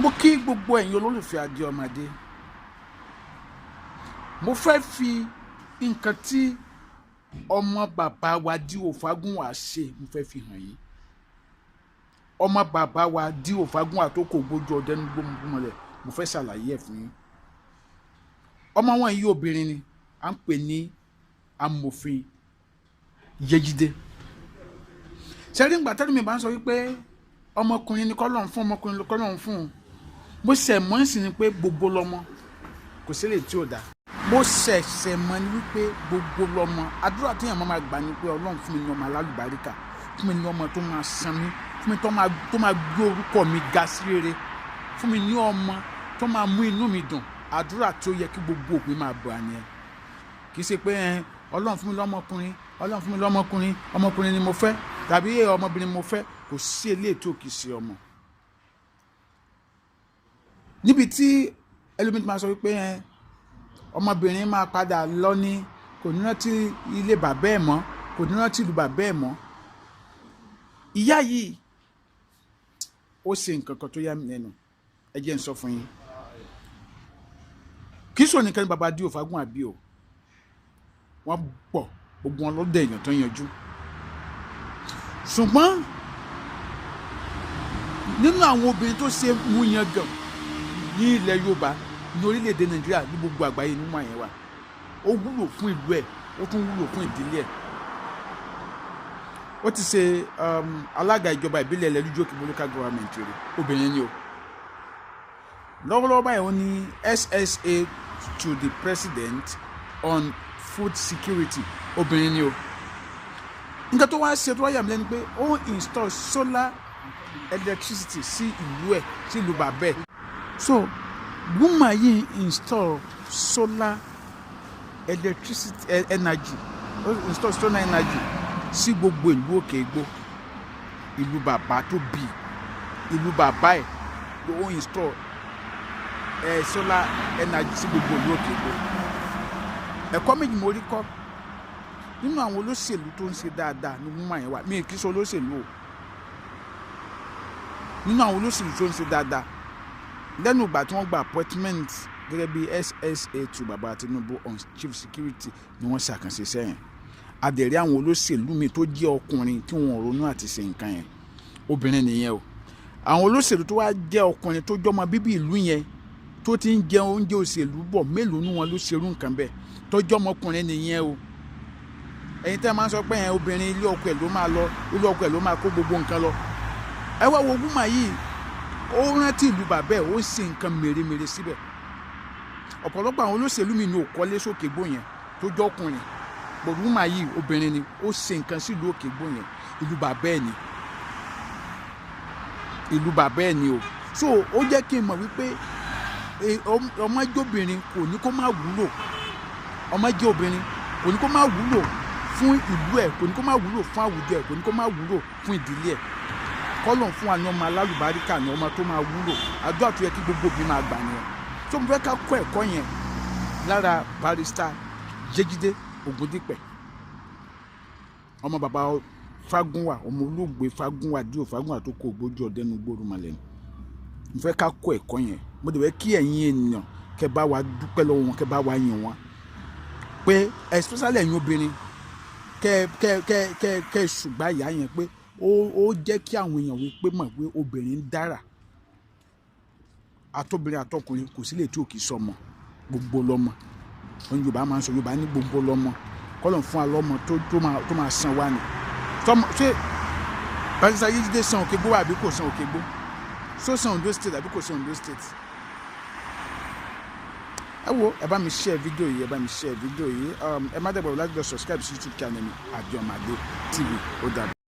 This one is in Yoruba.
Mo kí gbogbo ẹ̀yin olólùfẹ́ Adé Ọmọdé. Mo fẹ́ fi nǹkan tí ọmọ bàbá wa D.O. Fágúnwà ṣe, mo fẹ́ fi hàn yín. Ọmọ bàbá wa D.O. Fágúnwà tó kò gbójú ọdẹ ní gbọmọlẹ, mo fẹ́ ṣàlàyé ẹ̀ fún yín. Ọmọ wọn yìí, obìnrin ni, à ń pè ní Amòfin Yéjídé. Sẹ́rí ńgbà tẹ́lẹ̀ mi bá ń sọ wípé ọmọkùnrin ni kọ́lọ́n fún, ọmọkùnrin ni kọ́lọ́n fún un, mo ṣẹ̀ mọ́ ń sìn ni pé gbogbo lọ́mọ, kò sí lè tí ò dáa. Mo ṣẹ̀ṣẹ̀ mọ̀ ni wípé gbogbo lọ́mọ, àdúrà tí èèyàn máa gbà ni pé Ọlọ́run, fún mi ní ọmọ alálùbáríkà, fún mi ní ọmọ tó máa san mí, fún mi tó máa gbé orúkọ mi ga sí rere, fún mi ní ọmọ tó máa mú inú mi dùn. Àdúrà tí ó yẹ kí gbogbo òpin máa bọ̀ àníyàn, kì í ṣe pé Ọlọ́run, fún mi lọ́mọkùnrin, Ọlọ́run, fún mi lọ́mọkùnrin, ọmọkùnrin ni mo fẹ́ tàbí ọmọbìnrin mo fẹ́. Kò sí eléyìí tó kì í ṣe ọmọ. Níbi tí ẹlòmíì máa sọ wípé ọmọbìnrin máa padà lọ ní, kò ní rántí ilé bàbá ẹ̀ mọ́, kò ní rántí ìlú bàbá ẹ̀ mọ́, ìyá yìí ó ṣe nǹkan kan tó yà mí lẹ́nu. Ẹ jẹ́ n sọ fún yín, kì í sọ nìkan ní baba D.O. Fágúnwà bí o, wọ́n pọ̀, gbogbo wọn ló dẹ̀ èèyàn tó yanjú. Ṣùgbọ́n nínú àwọn obìnrin tó ṣe mú yangàn ní ilẹ̀ Yorùbá, ní orílẹ̀-èdè Nàìjíríà, ní gbogbo àgbáyé nínú àyẹ̀wò wa, ó wúlò fún ìlú ẹ̀, ó tún wúlò fún ìdílé ẹ̀. Ó ti ṣe alága ìjọba ìbílẹ̀ Ẹlẹ́lújú Òkègbó Local Government rẹ̀. Obìnrin ni o. Lọ́wọ́lọ́wọ́ báyìí, ó ní SSA to the President on food security. Obìnrin ni o. Nǹkan tó wá ṣe tó wá yà mí lẹ́nu pé ó install solar electricity sí ìlú ẹ̀, sí ìlú bàbá ẹ̀. So woman yìí install solar electricity, energy, ó install solar energy sí gbogbo ìlú Òkè Igbó, ìlú bàbá tó bí, ìlú bàbá ẹ̀ ló install solar energy sí gbogbo ìlú Òkè Igbó. Ẹ̀kọ́ méjì mo rí kọ́ nínú àwọn olóṣèlú tó ń ṣe dáadáa ní woman yẹn wà. Mí kì í ṣe olóṣèlú o. Nínú àwọn olóṣèlú tó ń ṣe dáadáa lẹ́nu ìgbà tí wọ́n gba appointment gẹ́gẹ́ bí SSA to baba Tinubu on chief security ni wọ́n ṣàkànṣe sẹ́yìn. Adẹ̀rí àwọn olóṣèlú mi tó jẹ́ ọkùnrin tí wọ́n ronú àti ṣe nǹkan yẹn, obìnrin nìyẹn o. Àwọn olóṣèlú tó wá jẹ́ ọkùnrin tó jọmọ bíbí ìlú yẹn, tó ti ń jẹ oúnjẹ òṣèlú bọ̀, mélòó ní wọn ló ṣerú nǹkan bẹ́ẹ̀ tó jọmọkùnrin nìyẹn o? Ẹ̀yin tẹ́ ẹ máa ń sọ pé ẹ̀ obìnrin, ilé ọkọ ẹ̀ ló máa lọ, ilé ọkọ ẹ̀ ló máa kó gbogbo nǹkan lọ, ẹ wá wo woman yìí, ó rántí ìlú bàbá ẹ̀, ó ṣe nǹkan mèremère síbẹ̀. Ọ̀pọ̀lọpọ̀ àwọn olóṣèlú mi ní ò kọ́lé sókè gbó yẹn tó jọ́kùnrin, but woman yìí, obìnrin ni, ó ṣe nǹkan sílùú Òkè Gbó yẹn, ìlú bàbá ẹ̀ ni, ìlú bàbá ẹ̀ ni o. So ó jẹ́ kí n mọ̀ wípé ọmọjọ́bìnrin kò ní kó má wúlò, ọmọjẹ́ obìnrin kò ní kó má wúlò fún ìlú ẹ̀, kò ní kó má wúlò fún àwùjọ ẹ̀, kò ní kó má wúlò fún ìdílé ẹ̀. Kọ́lọ̀ fún wa ní ọmọ alálùbáríkà, ní ọmọ tó máa wúlò. Àdúrà tó yẹ kí gbogbo obìnrin máa gbà nìyẹn. Tó mo fẹ́ ká kọ́ ẹ̀kọ́ yẹn lára Barrister Jẹ́jídé Ògúndípẹ̀, ọmọ bàbá Fágúnwà, ọmọ olóògbé Fágúnwà, D.O. Fágúnwà tó kó ògbójú ọdẹnu gbóòrùmalẹ̀. Mo fẹ́ ká kọ́ ẹ̀kọ́ yẹn. Mo dẹ̀ fẹ́ kí ẹ̀yin ènìyàn kẹ́ bá wa dúpẹ́ lọ́wọ́ wọn, kẹ́ bá wa yìn wọn pé, especially ẹ̀yin obìnrin, kẹ́ kẹ́ kẹ́ kẹ́ kẹ́ ṣùgbọ́n ìyá yẹn pé ó jẹ́ kí àwọn èèyàn wí pé mọ̀ pé obìnrin ń dára. Àtobìnrin àtọkùnrin, kò sí lè tí ò kì í sọmọ, gbogbo lọ́mọ. Wọn Yorùbá máa ń sọ, Yorùbá ní gbogbo lọ́mọ. Kọ́lọ̀ fún wa lọ́mọ tó máa san wá ni. Tọmọ ṣé Barrister Yéjídé san Òkè Gbó àbí kò san Òkè Gbó? So san Ondo State àbí kò san Ondo State? Ẹ wo, ẹ bá mi share fídíò yìí, ẹ bá mi share fídíò yìí. Ẹ má dẹ̀ gbàgbé láti lọ subscribe sí YouTube channel mi, Adeomade TV. Ó dàbọ̀.